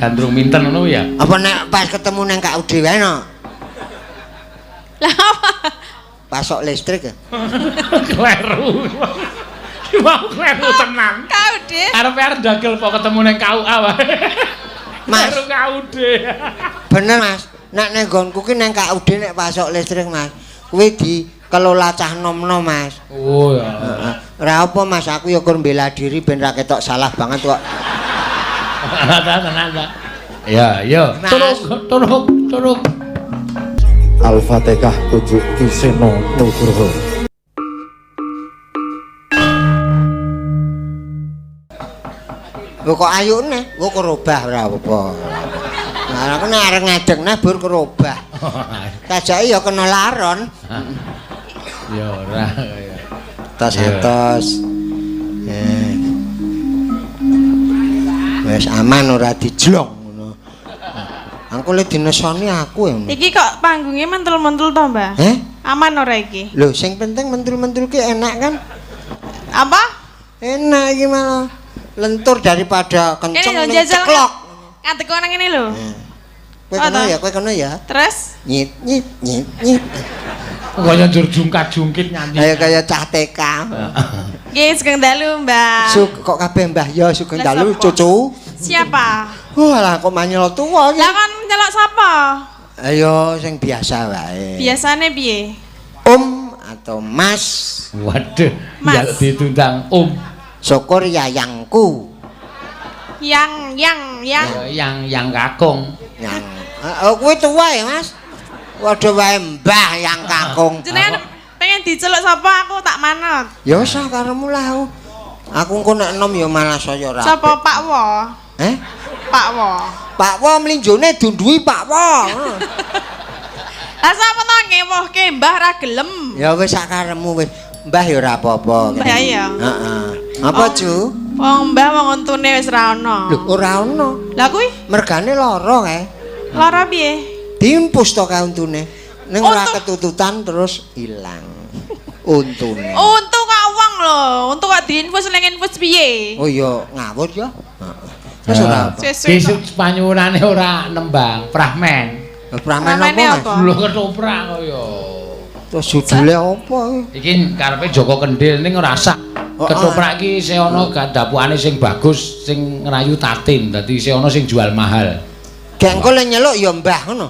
Gandrung minten ngono ya. Apa nek pas ketemu nang KUD wae no? Lah apa? Pasok listrik ya? Kleru. Ki mau kleru tenan. KUD. Arepe arep dagel po ketemu nang KUA wae. Mas. Kleru KUD. Bener, Mas. Nek nang nggonku ki nang KUD nek pasok listrik, Mas. Kuwi dikelola cah nom-nom, Mas. Oh ya. Heeh. Ora apa, Mas, aku ya kur mbela diri ben ra ketok salah banget kok. Tenan ta. Ya, yo. Mas. Tolong, tolong, tolong. Al-Fatihah 7 Ki Seno Nugroho. Lho kok ayu neh, kok kerobah ora apa-apa. Nah, aku nek arep ngadeg neh bur kerobah. Tajake ya kena laron. Ya ora ya. Atos-atos. Eh. Wis aman ora dijlong ngono. Angko le dinesoni aku ya. Iki kok panggungnya mentul-mentul to, Mbah? Heh? Aman ora iki? Lho sing penting mentul-mentul ki enak kan? Apa? Enak iki malah. Lentur daripada kenceng Kene lho ning jajal. ceklok. Ngadeg nang ngene lho. Kowe Oh, kena toh. ya, kowe kena ya. Terus Nyit nyit nyit nyit. Kaya njur jungkat-jungkit nyanyi. Ayo kaya cah TK. nggih sugeng dalu, Mbah. Sug kok kabeh Mbah ya sugeng Lah, dalu sapa? cucu. Siapa? Wah, lah kok manyel tuwa iki. Lah kon nyelok sapa? Ayo sing biasa wae. Biasane piye? Om atau Mas. Waduh, Mas. ya ditundang Om. Syukur yayangku. Yang yang yang Ya, Yang kakung. Yang oh kuwi tuwa ya, Mas. Waduh wae Mbah yang kakung. jenengan pengen diceluk sapa aku tak manut. Ya wis ah karepmu lah aku. Aku engko nek enom ya malah saya ora. Sapa Pak Wo? Eh? Pak Wo. Pak Wo mlinjone dundui Pak Wo. Lah sapa to ngewohke Mbah ra gelem. Ya wis sak karepmu wis. Mbah ya ora apa-apa. Mbah ya. Heeh. Apa, Oh. Ju? Wong Mbah wong untune wis ra ono. Lho, ora ono. Lah kuwi Mergane lara kae. lara piye? Diimpus to kae untune. Ning ora Untu. ketututan terus ilang. Untune. Untu kok wong lho, untu kok diinfus ning infus piye? Oh iya, ngawur ya. Heeh. Terus ora apa? Suwe-suwe Besok panyuwunane ora nembang, prahmen. Pramen Pramene apa, Mas? apa? Lho ketoprak kaya. Terus judule apa iki? Iki karepe Joko Kendil ning ora sah. Oh, Ketoprak iki isih ana dapukane sing bagus, sing ngrayu tatin, dadi isih ana sing jual mahal. Gek engko le nyeluk ya Mbah ngono.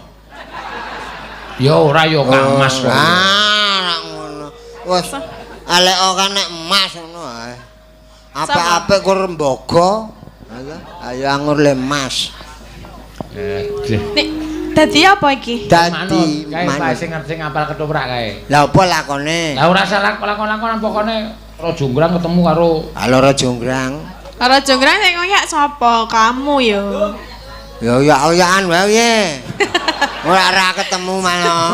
Ya ora ya Kang Mas kok. Ah, ora ngono. Wes alek ora nek emas ngono ae. Apik-apik kur rembaga. Ayo, ayo angur le emas. Aduh. Nek dadi apa iki? Dadi Manut, kae Pak manut. sing sing ngapal ketoprak kae. Lah apa lakone? Lah ora salah lakon-lakonan pokone Raja Jonggrang ketemu karo Halo Raja Jonggrang. Karo jonggrang sing ngoyak sapa? Kamu yo. Ya ya oyaan wae piye. Ora ora ketemu malah.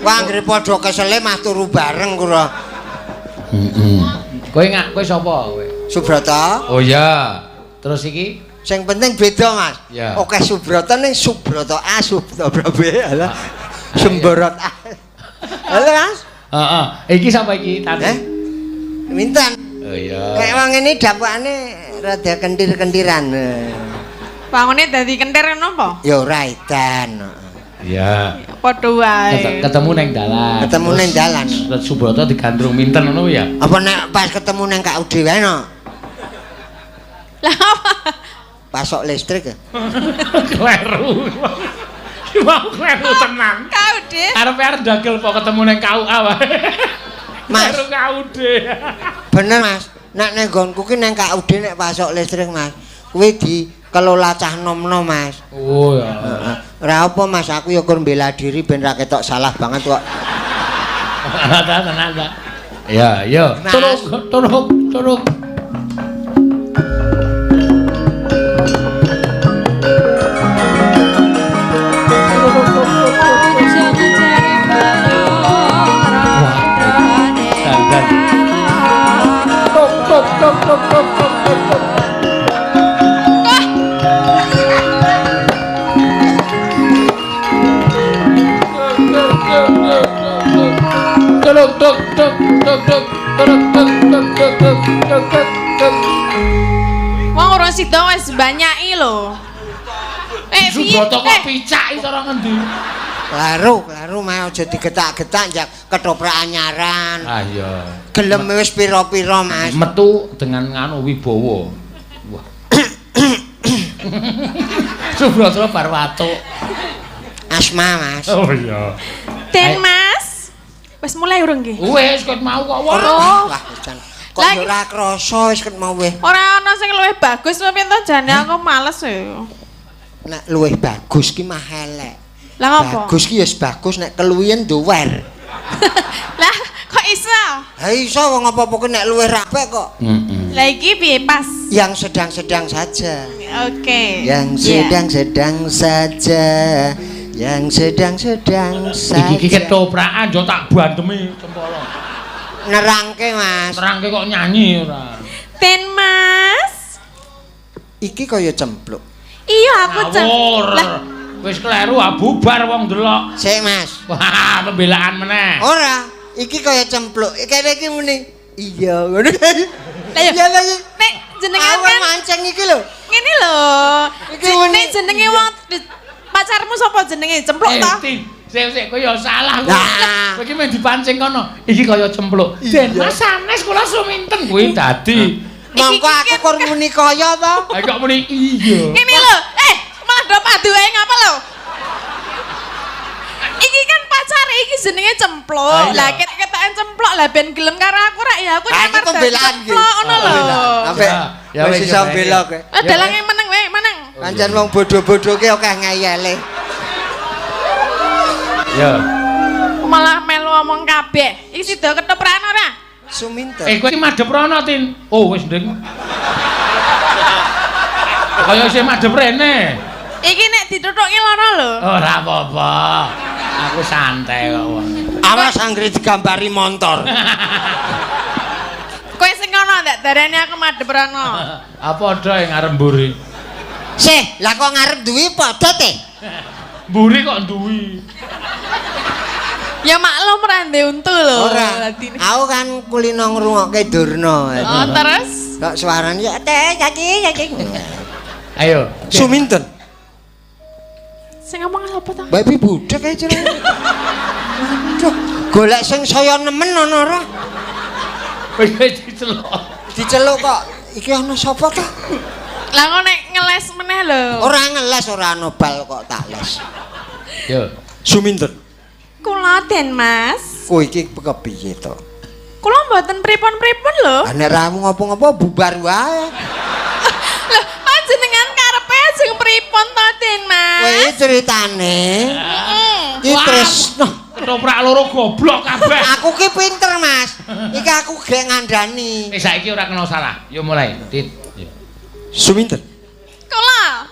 Wah anggere padha kesele mah turu bareng kura. Heeh. Kowe ngak kowe sapa kowe? Subrata, Oh iya. Terus iki sing penting beda, Mas. Ya. Oke Subrata ning Subrata A, Subrata B, alah. Semborot A. Halo, Mas. Heeh. Iki sapa iki? Tati. Eh? Minten. Oh iya. Kayak wong ini dapukane rada kentir-kentiran. Bangune dadi kentir ngono apa? Ya ora edan. Iya. Padha wae. Ketemu neng dalan. Ketemu neng dalan. Terus Subrata digandrung minten ngono ya. Apa nek pas ketemu nang KUD wae no? Lah apa? Pasok listrik ya? Kleru. Ki mau kleru tenan. KUD. Arepe arep dagel po ketemu neng KUA wae. Mas. Kleru KUD. Bener, Mas. Nek nang nggonku ki nang KUD nek pasok listrik, Mas. Kuwi dikelola cah nom-nom, Mas. Oh ya. Heeh. Ora apa, Mas, aku ya kur mbela diri ben ra ketok salah banget kok. Tenan ta. Ya, yo. Mas. Tolong, tolong, tolong. Dandan. Tok tok tok tok tok tok tok tok. Tok tok tok tok tok tok tok tok tok tok tok tok tok. Wong urung sida wis banyaki lho. Piye? Subroto kok picak iki cara ngendi? Kleru, kleru mah aja digetak-getak njak ketoprak anyaran. Ah iya. Gelem wis pira-pira, Mas. Metu dengan nganu wibawa. Wah. Subroto bar watuk. Asma, Mas. Oh iya. Den Mas. Wis mulai urung nggih? Wis ket mau kok wah. Oh. Wah, jan. Kok yo ora krasa wis ket mau weh. Ora ana sing luwih bagus piye to jane aku males ya. Nek luwih bagus ki mah elek. Lah ngopo? Bagus ki ya wis bagus nek keluwihen nduwer. Lah kok iso? Ha iso wong apa-apa ki nek luwih rapek kok. Heeh. Lah iki piye pas? Yang sedang-sedang saja. Oke. Yang Iya. sedang-sedang saja. Yang sedang-sedang saja. Iki iki ketoprakan yo tak bandemi cempolo. Nerangke, Mas. Nerangke kok nyanyi ora. Den Mas. Iki kaya cempluk. Iya aku Ngawur. Lah Wis kleru ah bubar wong delok. Sik, Mas. Wah, pembelaan meneh. Ora, iki kaya cempluk. Kene iki muni. Iya, ngono. Lah ya. Iya lagi. Nek jenengan Awan kan mancing iki lho. ngene lho. Iki muni. Nek jenenge wong pacarmu sapa jenenge? Cempluk Eh, ta? Tin, sik sik kowe ya salah kowe. Lah. Kowe iki mung dipancing kono. Iki kaya cempluk. Den Mas sanes kula suminten kuwi dadi. Mongko aku kur muni kaya to. Lah kok muni iya. Ngene lho. Eh, malah do padu ae ngapa lho? Iki kan pacare iki jenenge cempluk. Ah, iya. Lah ketok-ketokan cempluk lah ben gelem karo aku rak ya aku Ah, iki nyamar dadi pembelaan iki. cempluk ngono lho. Sampai Ya, ya wis wis, iso ya, bela ya. kowe. Eh dalange meneng wae, meneng. Pancen wong bodho-bodho ki akeh ngeyele. Ya. Malah melu omong kabeh. Iki sida ketoprakan ora? Suminten. Eh kowe iki madhep rono, Tin. Oh, wis nding. Kaya isih madhep rene. Iki nek ditutuki lara lho. Ora apa-apa. Aku santai kok wong. Awas anggere digambari montor. Kowe sing ngono ndak darani aku madhep rono. Apa padha yang ngarep mburi? Sih, lah kok ngarep duwi padha te? Mburi kok duwi. Ya maklum ra ndek untu lho. Ora. Dadine. Aku kan kulino ngrungokke Durna. Oh, terus Kok suarane ya teh yaki yaki. Ayo. Suminten. sing ngomong apa ta? Mbak Bi budhek ae jenenge. Waduh, golek sing saya nemen ana ora? Wis diceluk. Diceluk kok. Iki ana sapa ta? Lah kok nek ngeles meneh lho. Ora ngeles, ora ana bal kok tak les. Yo. Suminten. Kula Den Mas. Kowe iki kepiye to? Kula mboten pripun-pripun lho. Lah nek ramu ngopo-ngopo bubar wae. Lho, panjenengan karepe ajeng pripun to Den Mas? Kowe ceritane Heeh. iki tresno. Ketoprak loro goblok kabeh. Aku ki pinter, Mas. Iki aku gek ngandani. Eh saiki ora kena salah. Yo mulai, Tit. Yo. Suminten. Kula.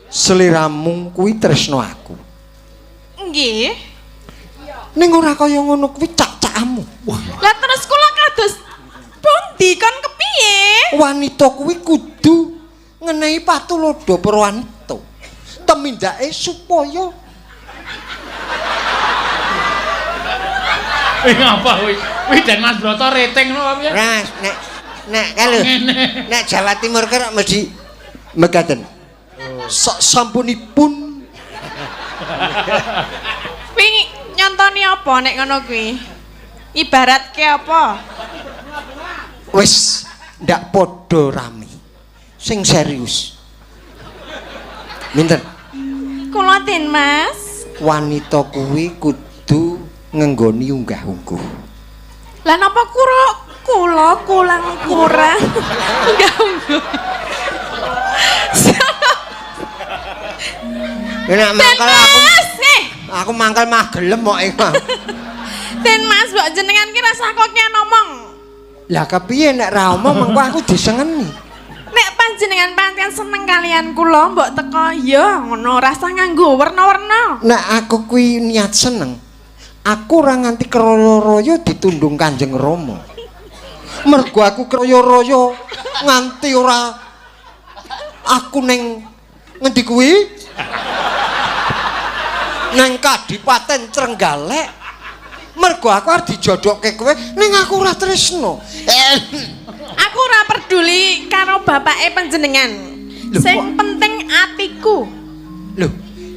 Seliramu kuwi tresno aku. Nggih. Ning ora kaya ngono kuwi cak-cakmu. Lah terus kula kados pundi kon kepiye? Wanita kuwi kudu ngenehi patulodo para wanita. Temindake supaya Wih ngapa kuwi? Wih Den Mas Broto rating ngono apa piye? Mas, nek nek kae lho. Nek Jawa Timur ki rak mesti mekaten. Sak sampunipun Kuwi nyontoni apa nek ngono kuwi? Ibaratke apa? Wis ndak padha rame. Sing serius. Minten, Kula Den Mas. wanita kuwi kudu ngenggoni unggah-ungguh. Lah napa kula kula kurang kurang ganggu. Nek Den mangkel aku Mas, aku mangkel mah gelem kok iki. Den Mas, mbok jenengan ki rasah kok ngomong. Lah kepiye nek ra omong mengko aku disengeni. Nek panjenengan pancen seneng kalian kula mbok teko ya ngono rasah nganggo werna-werna. Nek aku kuwi niat seneng, aku ora nganti kroyo-royo ditundung Kanjeng Rama. Mergo aku kroyo-royo nganti ora aku ning ngendi kuwi? Nang Kadipaten Trenggalek. Mergo aku arep dijodohke kowe ning aku ora tresno. Aku ora peduli karo bapake panjenengan. Lho, Sing kok- penting atiku. Lho,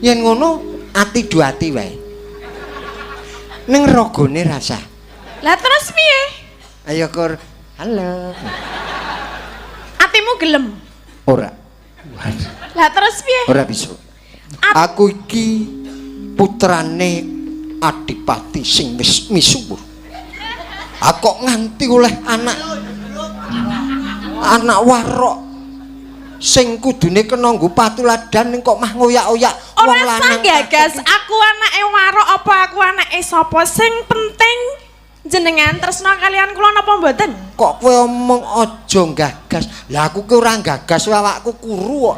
yen ngono ati du ati wae. Ning ragane rasa. Lah terus piye? Ayo kur. Halo. Atimu gelem. Ora. Lah terus piye? Ora bisa. Aku iki putrane adipati sing wis misuwur. Aku kok nganti oleh anak anak warok sing kudune kena nggo patuladan ning kok mah ngoyak-oyak wong Ora lanang. gagas, aku anake warok apa aku anake sapa? Sing penting jenengan tresna kalian kula napa mboten? Kok kowe omong aja gagas. Lah aku ki ora gagas, awakku kuru kok.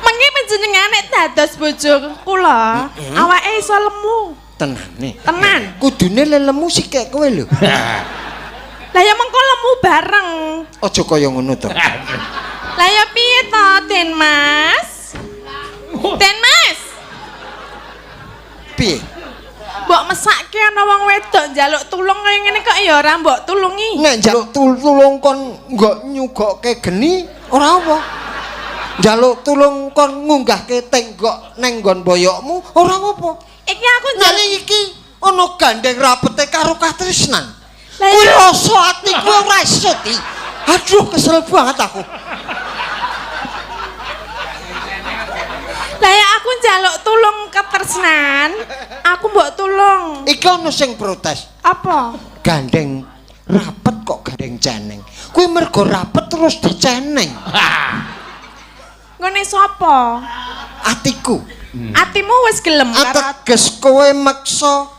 Mengki panjenengan nek dados bojo kula, awake iso lemu. Tenane. Tenan. Kudune lelemu sikek kowe lho. Lah ya mengko lemu bareng. Aja kaya ngono to. Lah ya piye to, Den Mas? Den Mas, Piye? mbok mesake ana wong wedok njaluk tulung kaya ngene kok ya ora mbok tulungi. Nek njaluk tulung kon nggok nyugokke geni ora apa. Njaluk tulung kon ngunggahke tenggok neng nggon boyokmu ora apa. Iki aku njaluk Nanging iki ana gandeng rapete karo katresnan. Lah Kuwi iya. rasa atiku ora iso di. Aduh kesel banget aku. Lah ya aku njaluk tulung ketresnan, aku mbok tulung. Iki ana sing protes. Apa? Gandeng rapet kok gandeng ceneng. Kuwi mergo rapet terus diceneng. Ngene sapa? Atiku. Atimu wis gelem karo Ateges kowe meksa.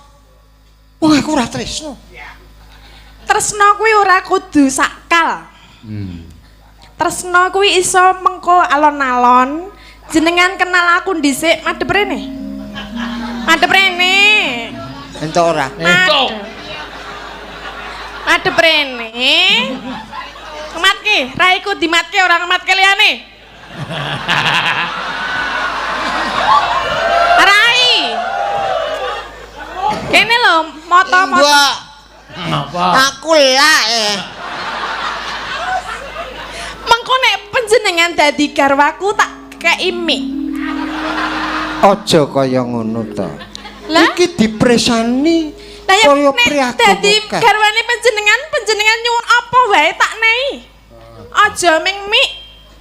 Wah aku ora tresno. tresna kuwi ora kudu sakal. Tresna kuwi iso mengko alon-alon. Jenengan kenal aku dhisik, madhep rene. Madhep rene. Entuk ora? Entuk. Madhep rene. Kematke, raiku dimatke ora ngematke liyane. Rai. Kene lho, moto-moto. Mbak, Apa? aku lah eh. Mengko nek panjenengan dadi garwaku tak kei mik. Aja kaya ngono to. Lah? Iki dipresani Lah ya kaya nek priaga dadi wekeh. garwane panjenengan, panjenengan nyuwun apa wae tak nei. Aja ming mik.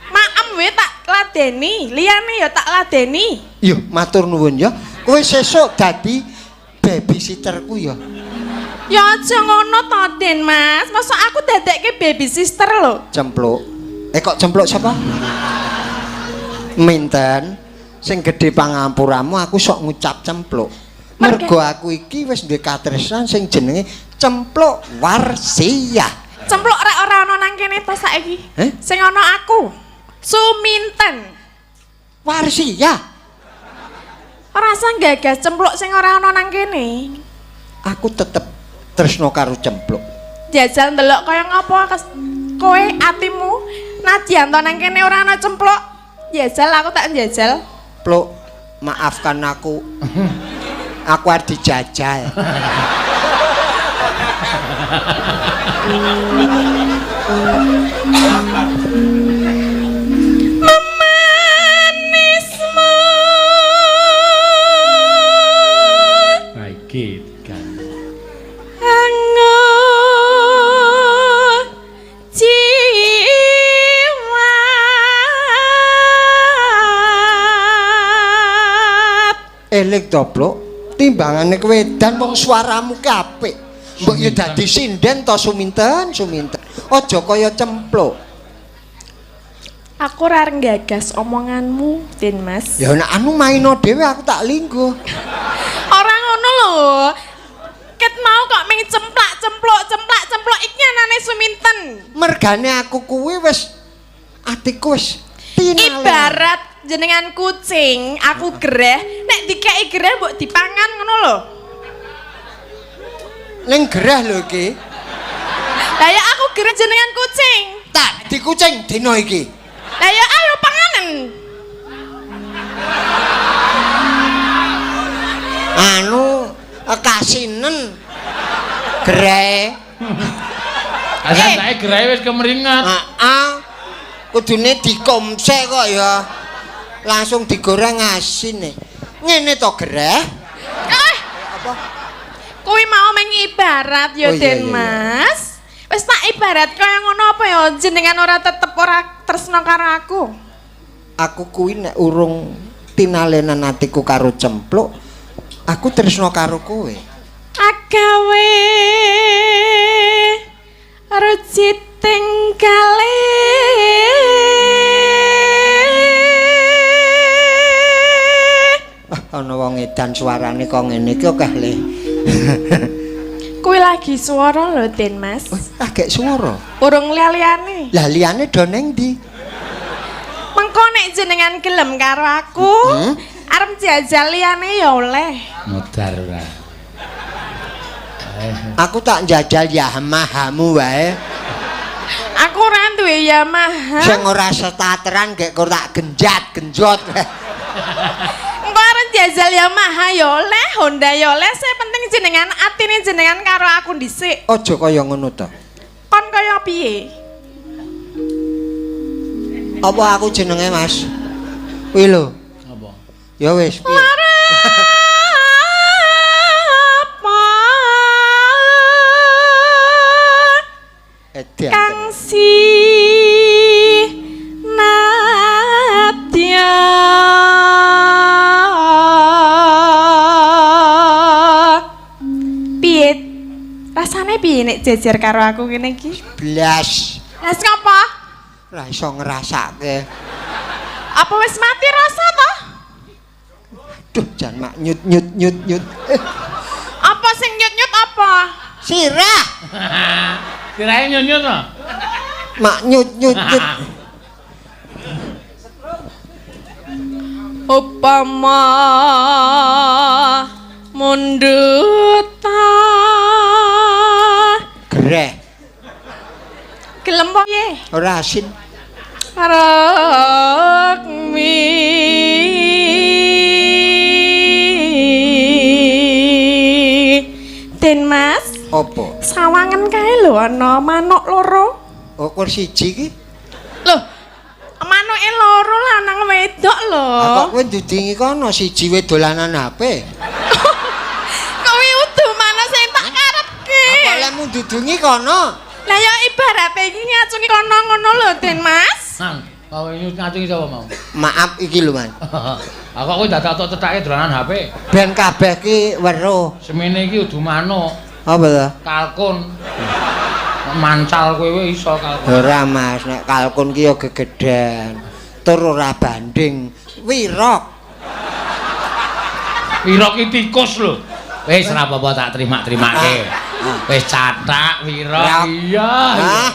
Maem wae tak ladeni, liyane ya tak ladeni. Yo, matur nuwun ya. Kowe sesuk dadi babysitterku ya. Ya aja ngono to, Den Mas. Masa aku dadekke baby sister lho. Cempluk. Eh kok cempluk sapa? Minten sing gedhe pangampuramu aku sok ngucap cempluk. Mergo aku iki wis duwe katresnan sing jenenge Cempluk Warsiah. Cempluk rek ora ana nang kene to saiki. Eh? Sing ana aku. Suminten. Warsiah. Ora usah gagas cempluk sing ora ana nang kene. Aku tetep tresno karo cempluk. Jajal ndelok kaya ngapa kowe atimu nadyan to nang kene ora ana cempluk. Jajal aku tak njajal. Pluk, maafkan aku. Aku arep dijajal. Memanismu Iki kan. ango jiwa Eling to, Pluk. Timbangane kowe edan wong suaramu ki apik. Mbok ya dadi sinden to Suminten, Suminten. Aja kaya cempluk. Aku ora nggagas omonganmu, Den Mas. Ya nek anu maino dhewe aku tak lingguh. Ora ngono lho. Ket mau kok ming cemplak cempluk cemplak cempluk iki anane Suminten. Mergane aku kuwi wis atiku wis tinale. Ibarat jenengan kucing, aku gereh, nek dikeki gereh mbok dipangan ngono lho. Ning gereh lho iki. Lah ya aku gereh jenengan kucing. Tak dikucing dina iki. Lah ya ayo panganen. Anu kasinen. Gereh. Asal sae gerehe wis kemringet. Heeh. Kudune dikomsek kok ya. Langsung digoreng asin e. Ngene to gereh? Eh, Apa? kuwi mau meng ibarat ya Oh, iya, Den iya, iya. Mas. Wis tak ibarat kaya ngono apa ya jenengan ora tetep ora tresno karo aku. Aku kuwi nek urung tinalenan atiku karo cempluk, aku tresno karo kowe. Agawe rujiting kalih. Ah, ana wong edan suarane kok ngene iki akeh le. Kuwi lagi swara lho Den Mas. Oh, agek swara. Urung liya-liyane. Lah liyane do ning ndi? Mengko nek jenengan gelem karo aku, arep jajal liyane ya oleh. Modar ora. Aku tak njajal Yamahamu wae. Aku ora duwe Yamaha. Sing ora setateran gek kok tak genjat-genjot. Engko arep jajal Yamaha ya oleh, Honda ya oleh, sing penting jenengan atine jenengan karo aku dhisik. Aja kaya ngono to. Kon kaya piye? Apa aku jenenge Mas? Kuwi lho. Apa? Ya wis piye? Lara apa Edan. kang si Nadya piye rasane piye nek jejer karo aku ngene iki? Blas. Lah ngapa? Ora iso ngrasake. Apa wis mati rasa to? Duh, jan mak nyut nyut nyut nyut. Apa sing nyut-nyut apa? Sirah. Sirahe nyut-nyut to? Mak nyut nyut nyut. Upama mundut ta Gereh. gelem apa piye? Ora asin. Rukmi Den Mas, Apa? sawangan kae lho ana manuk loro. Oh, kur siji iki. Lho, manuke loro lanang wedok lho. Lah kok kowe ndudingi kono siji we dolanan HP. Kowe udu manuk sing tak karepke. Apa lemu ndudungi kono? Lah ya ibarate iki ngacungi kono ngono lho Den Mas. Nang, kowe ngacungi sapa mau? Maaf iki lho, Man. Aku kowe dadak tok cethake dolanan HP. Ben kabeh ki weruh. Semene iki udu manuk, Apa to? kalkun. Mancal kowe wae iso kalkun. Ora Mas, nek kalkun ki ya gegedhen. Tur ora banding. Wirok. Wirok ki tikus lho. Wis ora apa-apa tak terima-terimake. Wis cathak wirok. Iya. Ah.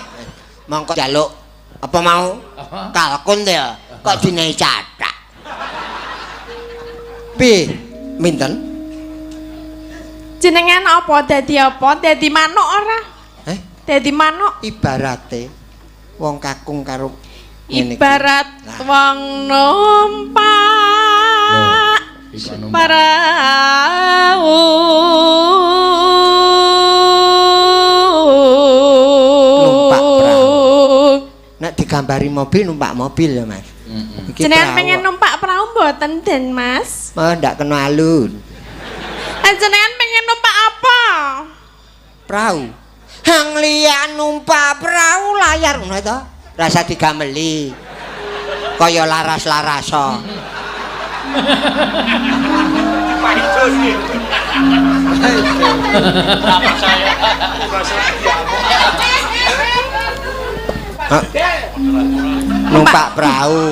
Mongko njaluk apa mau? Kalkun to ya. Kok dinehi cathak. Piye? Minten? Jenengan apa dadi apa? Dadi manuk ora? Eh, Dadi manuk ibarate wong kakung karo ngene iki. ibarat Lah. wong numpak parau. Numpak perahu. Nek digambari mobil numpak mobil ya, Mas. Iki Jenengan perahu pengen kok. numpak perahu mboten Den Mas? Oh, ndak kena alun. Lah jenengan pengen numpak apa? Perahu. Hang liya numpak perahu layar ngono to. Rasa digameli. Kaya laras-laraso. Hah? Numpak perahu.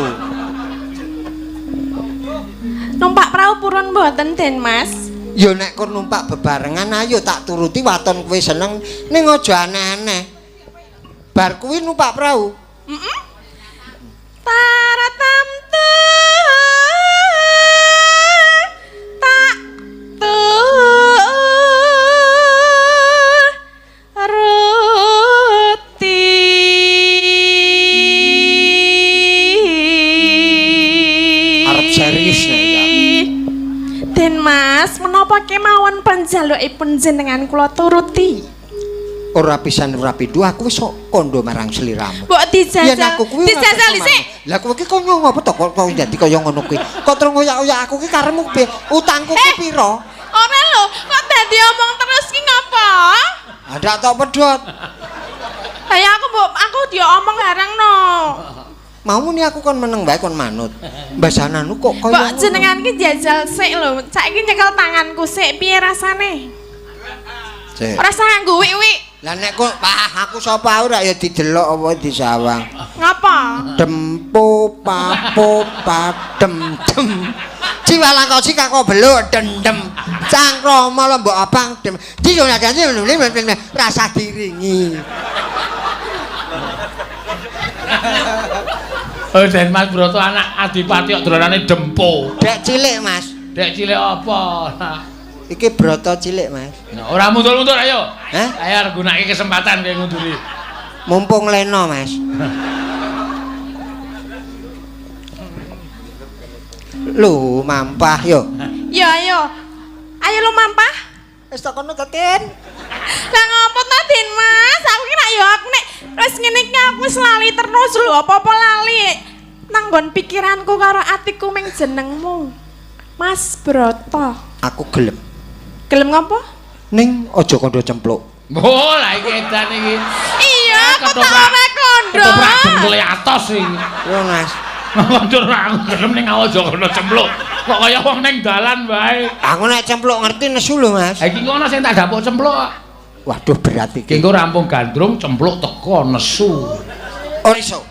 Numpak perahu purun mboten Den Mas? Ya nek kur numpak bebarengan ayo tak turuti waton kowe seneng ning aja aneh-aneh. Bar kuwi numpak perahu. Heeh. Taratam tu tak turuti. Arep serius nek ya. Den Mas, menapa kemawon panjalukipun jenengan kula turuti? Ora pisan ora pindho aku wis kandha marang sliramu. Mbok dijajal. Yen aku kuwi dijajal dhisik. Lah kowe iki kok ngopo to kok dadi kaya ngono kuwi? Kok terus ngoyak-oyak aku ki karepmu piye? Utangku ki pira? Ora lho, kok dadi omong terus ki ngopo? Ndak tok pedhot. Lah ya aku mbok aku diomong bareng no. Mau muni aku kon meneng wae kon manut. Mbasananu kok kaya mbok jenengan ki jajal sik lho. Saiki nyekel tanganku sik piye rasane? Sik. Ora usah nganggo wik-wik. Lah nek kok pah aku sapa ora ya didelok apa disawang. Ngapa? Dempo papo padem dem. Ciwalangkosi kako beluk dendem. Cangkrama lombok abang dem. Rasa diringi. Oh, Den Mas Broto anak adipati kok dolanane dempo. Dek cilik, Mas. Dek cilik apa? Iki Broto cilik, Mas. Nah, ora mundur-mundur ayo. Hah? Ayo arep gunake kesempatan kowe ngunduri. Mumpung leno, Mas. Lho, mampah yo. Ya ayo. Ayo lu mampah. Wis tak kono to, Tin. Lah ngopo ta, Den Mas? Aku ki nek ya aku nek wis ngene iki aku wis lali terus lho, apa-apa lali. Nanggon pikiranku karo atiku ming jenengmu. Mas Broto. Aku gelem. Gelem ngopo? Ning aja kandha cempluk. Oh, lah iki edan iki. Iya, aku tak ora kandha. Ketoprak dengkule atos iki. Yo, Mas. Kandha aku gelem ning aja kandha cempluk. Kok kaya wong ning dalan wae. Aku nek cempluk ngerti nesu lho, Mas. Ha iki ngono sing tak dapuk cempluk kok. Waduh berat iki. Engko rampung gandrung cempluk teko nesu. Ora iso.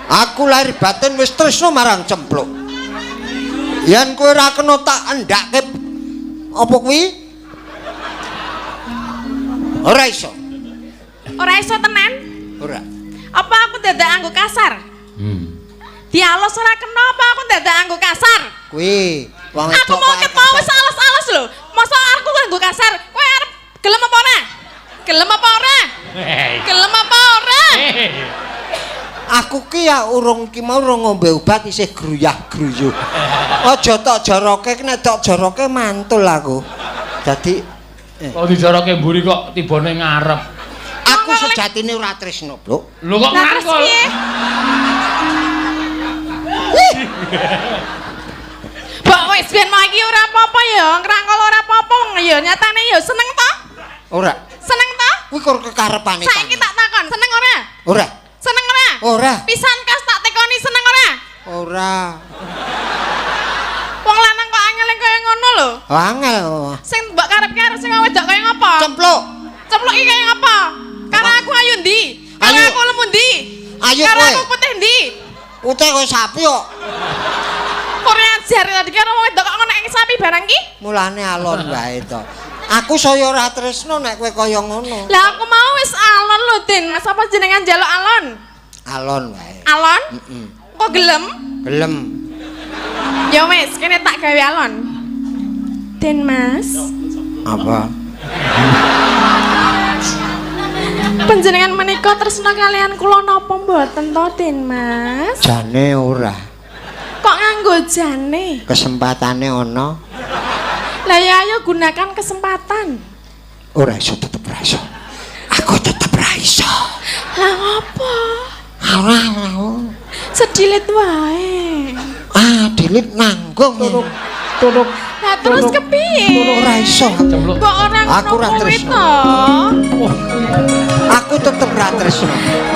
Aku lahir batin wis tresno marang cempluk. Yen kowe ora kena tak endhakke apa kuwi? Ora iso. Ora iso tenan? Ora. Apa aku dadak anggo kasar? Dialus ora kena apa aku dadak anggo kasar? Kuwi wong aku mau ketemu wis alus-alus lho. Masa aku nganggo kasar? Kowe arep gelem apa ora? Gelem apa ora? Gelem apa ora? Aku ki ya urung ki mau urung ngombe obat isih gruyah-gruyuh. Aja tok joroke, nek tok joroke mantul aku. Dadi kok dijoroke mburi kok tibane ngarep. Aku sejatine ora tresno, Bluk. Lho kok ngrangkul? Mbok wis ben mau iki ora apa-apa ya, ngrangkul ora apa-apa ya nyatane ya seneng to? Ora. Seneng to? Kuwi kok kekarepane. Saiki tak takon, seneng ora? Ora. Seneng ora? Ora. Pisan kas tak tekoni seneng ora? Ora. Wong lanang kok angel kaya ngono lho. Angel. Sing mbok karepke arep sing wedok kaya ngopo? Cempluk. Cempluk iki kaya ngopo? Karo aku ayu ndi? Karo aku lemu ndi? Ayu kowe. Karo kowe. aku putih ndi? Putih kowe sapi kok. Kurang ajar tadi karo wong wedok kok ngono nek sapi barang ki? Mulane alon wae to. Aku saya ora tresno nek kowe kaya ngono. Lah aku mau wis alon lho, Din. Mas apa jenengan njaluk alon? Alon wae. Alon? Heeh. Kok gelem? Gelem. Ya wis, kene tak gawe alon. Din Mas. Apa? Panjenengan menika tresna kalian kula napa mboten to, Din Mas? Jane ora. Kok nganggo jane? Kesempatane ana. Lah ya ayo gunakan kesempatan. Ora iso tetep ora iso. Aku tetep ora iso. Lah ngopo? Ora ora. Sedilit wae. Ah, dilit nanggung. Tutuk. Lah terus kepiye? Ora iso. Kok ora aku ora tresno. Aku tetep ora tresno.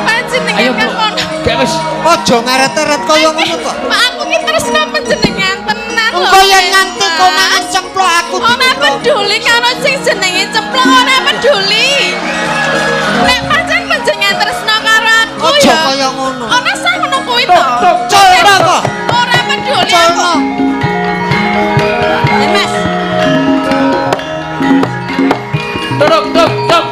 Panjenengan kan ngono. Gak wis. Aja ngeret-eret kaya ngono kok. Pak aku ki tresno panjenengan tenan lho. Engko yen nganti konangan cemplok aku ora peduli karo sing jenenge cemplok, ora peduli. Nek pancen panjenengan tresno karo aku aja ya kaya ngono. Ora sah ngono kuwi to. Culno kok. Ora peduli aku. Mas. Tuk tuk tuk.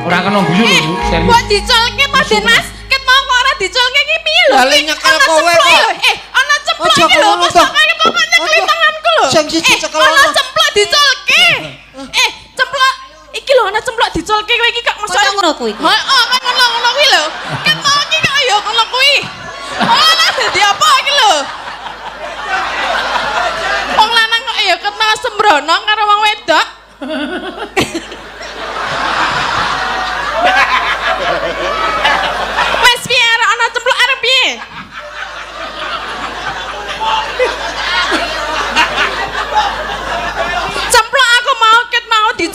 Ora kena guyu lho, serius. Mbok diculke to, Den Mas? Ket mau kok ora diculke iki piye lho? Lah nyekel kowe kok. Ana cemplok iki lho, kok kok nyekeli tanganku lho. Sing siji cekel ana cemplok diculke. Cemplok iki lho ana cemplok diculke kowe iki kok mosok ngono kuwi. Heeh, kok ngono-ngono kuwi lho. Ket mau iki kok ya ngono kuwi. Ora dadi apa iki lho. Wong lanang kok ya ketemu sembrono karo wong wedok.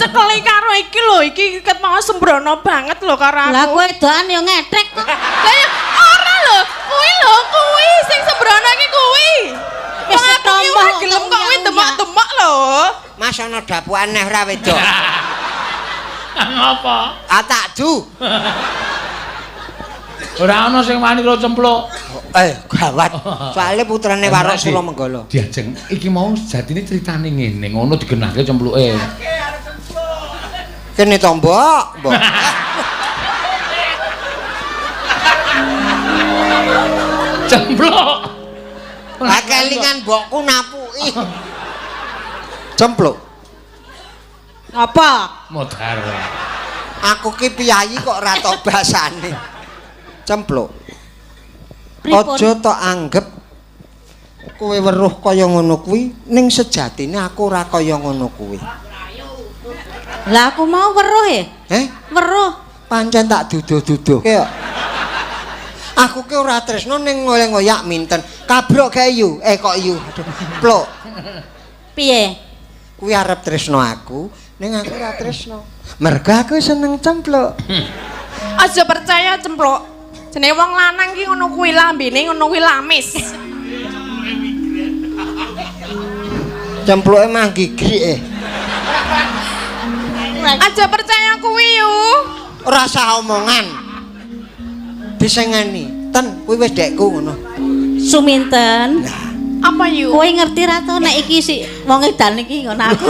Dicekeli karo iki lho, iki ket mau sembrono banget lho karo aku. Lah kowe doan ya ngetrek kok. Lah ya ora lho, kuwi lho, kuwi sing sembrono iki kuwi. Wis Wong aku ki ora gelem kok kuwi demok-demok lho. Mas ana dapukan neh ora wedok. Ngapa? Ah tak du. Ora ana sing wani karo cempluk. Gawat. Soale putrane Warok Suramenggala. Diajeng iki mau sejatine critane ngene, ngono digenahke cempluke. Kene to, Mbok, Mbok. Cempluk. Lah kelingan mbokku napuki. Cempluk. Ngapa? Modar. Aku ki piyayi kok ora tok basane. Cempluk. Aja tok anggep kowe weruh kaya ngono kuwi, ning sejatine aku ora kaya ngono kuwi. Lah aku mau weruh e. Heh? Weruh. Pancen tak duduh-duduh. Kaya aku ki ora tresno ning ngoyak minten. Kabrok kae yu. Kok yu. Aduh, pluk. Piye? Kuwi arep tresno aku, ning aku ora tresno. Mergo aku seneng cempluk. Aja percaya cempluk. Jenenge wong lanang ki ngono kuwi lambene ngono kuwi lamis. Cempluke manggi grik. Aja percaya kuwi yu. Ora usah omongan. Disengeni. Ten kuwi wis dekku ngono. Suminten. Apa yu? Kowe ngerti ra to nek iki si wong edan iki ngono aku.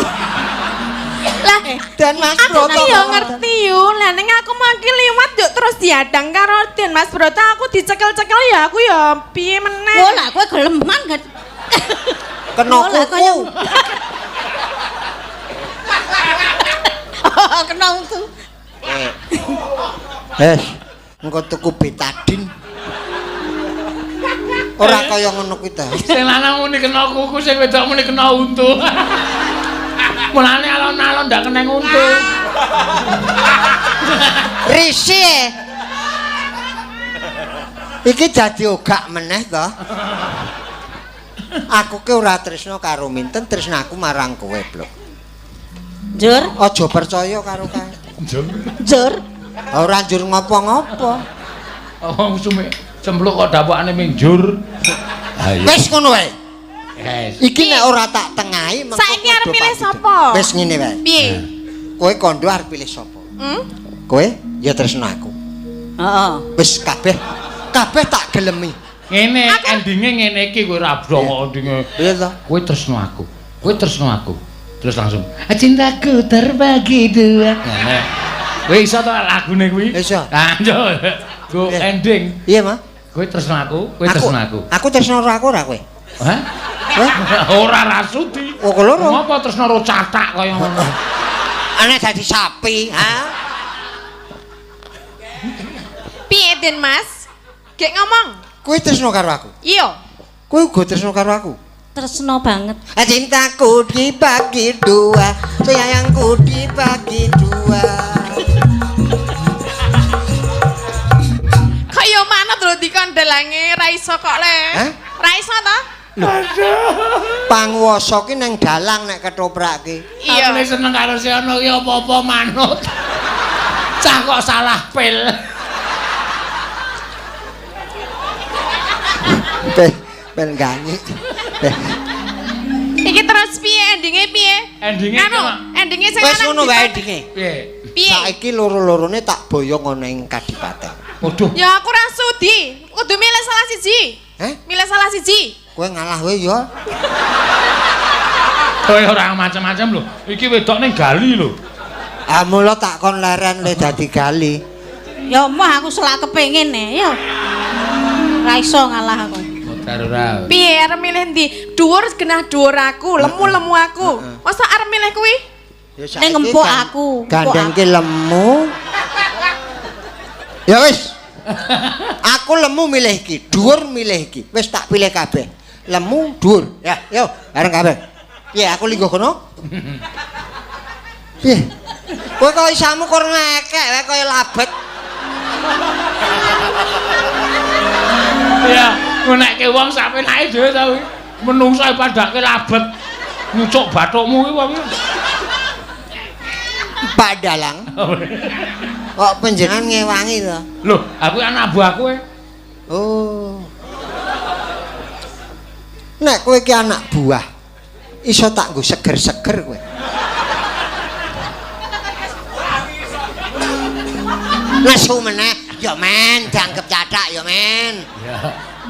Lah Dan Mas aku Broto ki yo ngerti yu. Lah ning aku mangki liwat yo terus diadang karo Den Mas Broto aku dicekel-cekel ya aku ya piye meneh. Wo lah kowe geleman gak. Kena kuku. Kena untu. Engko tuku betadin. Ora kaya ngono kuwi ta. Sing lanang muni kena kuku, sing wedok muni kena untu. Mulane alon-alon ndak kena untu. Risi. Iki dadi ogak meneh to. Aku ki ora tresno karo minten, tresnaku marang kowe, Blok. Njur, aja percaya karo kae. Njur. Njur. Ora njur ngopo-ngopo. Oh, sume cempluk kok dapukane minjur. Wis ngono wae. Yes. Iki nek ora tak tengahi mengko saiki arep milih sapa? Wis ngene wae. Piye? Kowe kandha arep pilih sapa? Hmm? Kowe ya tresno aku. Heeh. Wis kabeh kabeh tak gelemi. Ngene endinge ngene iki kowe ora brong kok endinge. Piye to? Kowe tresno aku. Kowe tresno aku. Terus langsung cintaku terbagi dua. Nah. Kowe iso to lagune kuwi? Iso. Ah, yo. Go ending. Iya, Ma. Kowe tresno aku, kowe tresno aku. Aku tresno ora aku ora kowe. Hah? Ora rasudi. Oh, keloro. Ngopo tresno ro catak kaya ngono? Ana dadi sapi, ha? Piye Den Mas? Gek ngomong. Kowe tresno karo aku? Iya. Kowe uga tresno karo aku? Tresno banget. Cintaku dibagi dua, sayangku dibagi dua. Kaya manut lho dikondelange ra iso kok le. Hah? Ra iso ta? Lho. Panguwasa ki nang dalang nek ketoprak ki. Iya. Aku seneng karo si ono ki apa-apa manut. Cah kok salah pil. Ben ganyi. Iki terus piye endinge piye? Endinge anu, endinge sing wis ngono wae endinge. Piye? Piye? Saiki loro-lorone tak boyong ana ing kadipaten. Waduh. Ya aku ora sudi. Kudu milih salah siji. Heh? Milih salah siji. Kowe ngalah wae ya. Kowe ora macam-macam lho. Iki wedok ning gali lho. Ah mula tak kon leren le dadi gali. Ya moh aku selak kepengin e ya. Ora iso ngalah aku. Modar ora. Piye arep milih ndi? Dhuwur genah dhuwur aku, lemu-lemu aku. Masa arep milih kuwi? Ya ning ngempuk aku. Gandeng ki lemu. Ya wis. Aku lemu milih iki, dhuwur milih iki. Wis tak pilih kabeh. Lemu, dhuwur. Ya, yo bareng kabeh. Piye aku lingguh kono? Piye? Kowe kok isamu kur ngekek wae kaya labet. Ya, ngonekke wong sapenake dhewe ta kuwi. Menungso padake labet. Ngucuk bathukmu kuwi wong. Pak Dalang. Kok panjenengan ngewangi to? Loh, aku anak buahku e. Oh. Nek kowe iki anak buah, iso tak nggo seger-seger kowe. Nesu meneh, ya men, dianggep cathak ya men. Ya.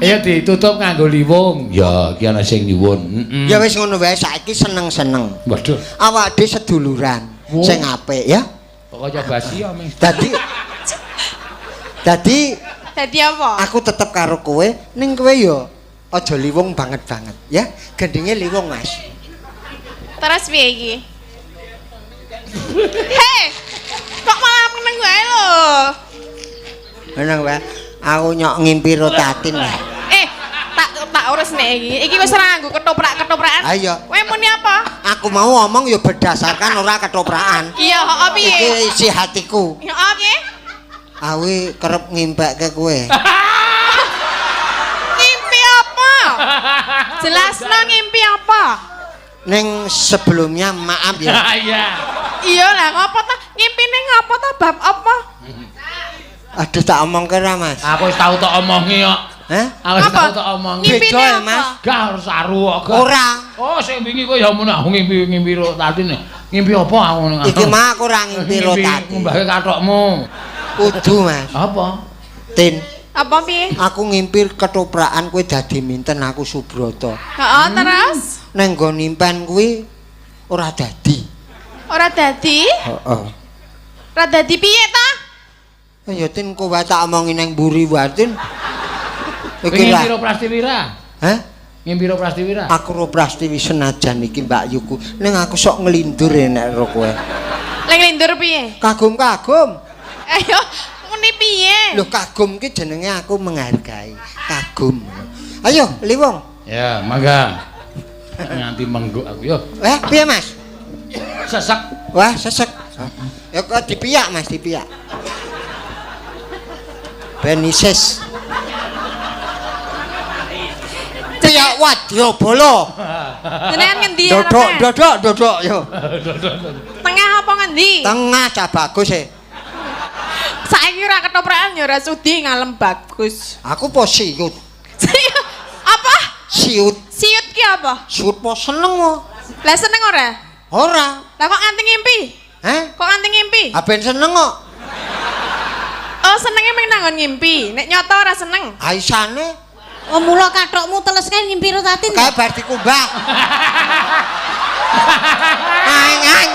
Ya ditutup nganggo liwung. Ya, iki ana sing nyuwun. Heeh. Ya wis ngono wae, saiki seneng-seneng. Waduh. Awak dhewe seduluran sing apik ya. Pokoke basi ya ming. Dadi Dadi apa? Aku tetep karo kowe, ning kowe ya aja liwung banget-banget ya. Gendinge liwung, Mas. Terus piye iki? Hei, kok malah meneng wae lho. Meneng wae. Aku nyok ngimpi rotatin. Eh, tak urus nek iki. Iki wis ora nganggo ketoprak-ketoprakan. Ayo. Kowe muni apa? Aku mau ngomong ya berdasarkan ora ketoprakan. Iya, heeh piye? Iki isi hatiku. Heeh piye? Awi kerep ngimpekke kowe. Ngimpi apa? Jelasno ngimpi apa? Ning sebelumnya maaf ya. Iya. Iya lah, ngopo ta? Ngimpine ngopo ta bab apa? Aduh tak omongke ra, Mas. Aku wis tau tok omongi kok. Hah? Aku wis tau tok omongi. Ngimpine Beda, apa? Mas. Gak harus saru kok. Gak. Ora. Oh, sing wingi kowe ya mun aku ngimpi rotatin. Ngimpi apa aku ngono? Iki mah aku ora ngimpi rotatin. Ngumbahke kathokmu. Kudu, Mas. Apa? Tin. Apa piye? Aku ngimpi ketoprakan kowe dadi minten aku Subroto. Heeh, terus? Neng nggon impen kuwi ora dadi. Ora dadi? Heeh. Ora dadi piye ta? Ya Tin kowe wae tak omongi nang mburi wae Tin. Iki Ngimpi ro Prastiwira. Hah? Ngimpi ro Prastiwira. Aku ro Prastiwi senajan iki Mbak Yuku, ning aku sok nglindur nek ro kowe. Lek nglindur piye? Kagum-kagum. Ayo, muni piye? Lho kagum ki jenenge aku menghargai. Kagum. Ayo, Liwung. Ya, mangga. Nganti mengguk aku yo. Eh, piye Mas? Sesek. Wah, sesek. Ya kok dipiyak Mas, dipiyak. Benises. Piyak wadyabala. Jenengan ngendi Dodok, dodok, dodok yo. Tengah apa ngendi? Tengah cah bagus e. Saiki ora ketoprakan ya ora sudi ngalem bagus. Aku po siut. Apa? Siut. Siut ki apa? Siut po seneng mo. Lah seneng ora? Ora. Lah kok nganti ngimpi? Hah? Kok nganti ngimpi? Ah ben seneng kok. Oh, senenge mung nanggon ngimpi. Nek nyata ora seneng. Aisane. Oh, mula kathokmu teles kae ngimpi rotatin. Kae bar dikumbah. Ang ang.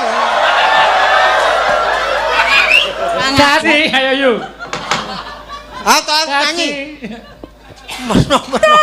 Dadi ayo yu. Ah, to nyanyi. Meno-meno.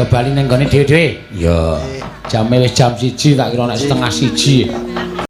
Do bali ning gone dhewe-dhewe. Iya. Jame wis jam 1, tak kira nek 12.30.